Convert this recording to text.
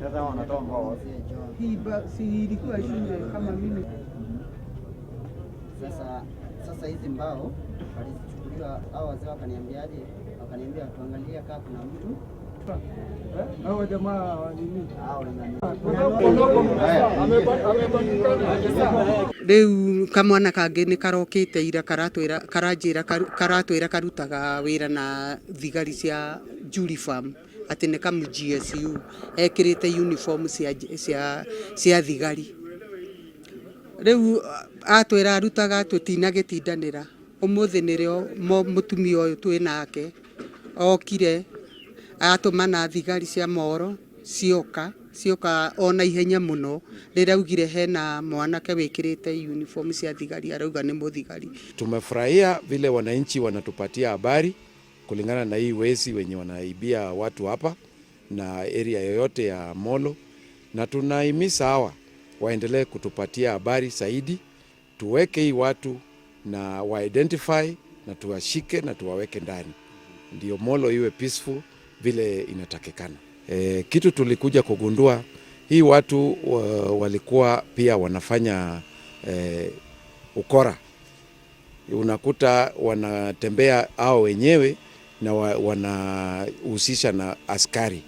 Sasa wanatoa mbao. Hii si ilikuwa shule kama mimi. Sasa hizi mbao walizichukuliwa, hao wazee wakaniambiaje? Wakaniambia tuangalie kama kuna mtu Hao jamaa wa nini? Hao wenye Rĩu kamwana kangĩ nĩ karokĩte ira karatwĩra karanjĩra karatwĩra karutaga wĩra na thigari cia Jury Farm atĩ nĩ kamu GSU ekĩrĩte uniform cia thigari. Rĩu atwĩra arutaga tũtinagĩtindanĩra. Ũmũthĩ nĩrĩo mũtumia ũyũ twĩ nake okire atũmana thigari cia moro cioka ona ihenya mũno rĩrĩa augire hena mwanake wĩkĩrĩte uniform cia thigari arauga nĩ mũthigari. Tumefurahia vile wananchi wanatupatia habari kulingana na hii wezi wenye wanaibia watu hapa na area yoyote ya Molo, na tunahimiza hawa waendelee kutupatia habari zaidi, tuweke hii watu na wa identify na tuwashike na tuwaweke ndani, ndio Molo iwe peaceful vile inatakikana. Kitu tulikuja kugundua hii watu walikuwa pia wanafanya ukora. Unakuta wanatembea hao wenyewe na wanahusisha na askari.